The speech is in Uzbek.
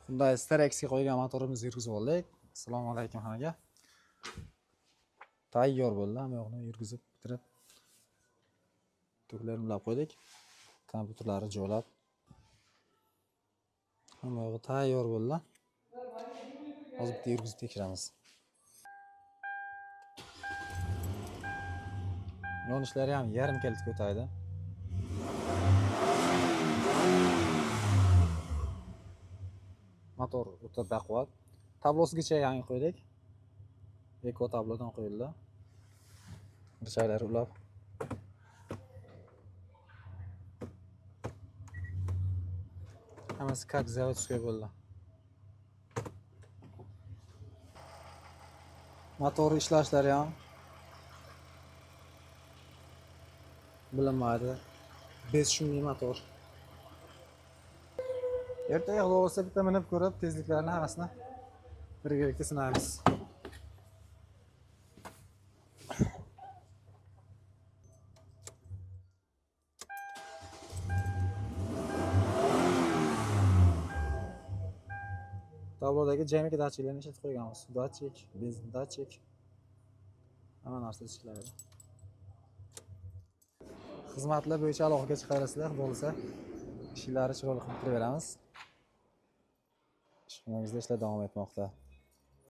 Hyundai Starex ga qo'ygan motorimizni yurgizib oldik. Assalomu alaykum hammaga. Tayyor bo'ldi, hamma yoqni yurgizib bitirib toklarni ulab qo'ydik. Kompyuterlarni joylab hamma yog'i tayyor bo'ldi. Hozir bitta yurgizib tekshiramiz. Yonishlari ham yarim kalitga o'taydi. Motor o'ta baquvvat. Tablosigacha yangi qo'ydik. Eko tablodan qo'yildi. Burchaklari ulab. Hammasi как заводской bo'ldi. Motor ishlashlari ham bilinmaydi. Bezshumli motor. Ertaga xudo xohlasa bitta minib ko'rib, tezliklarni hammasini birgalikda sinaymiz. Tablodagi jamiki datchiklarni ishlatib qo'yganmiz. Datchik, benzin datchik. Hamma narsa ishlaydi. Xizmatlar bo'yicha aloqaga chiqarasizlar, xudo xohlasa ishlarni chiroyli qilib bitirib beramiz. Ishxonamizda ishlar davom etmoqda.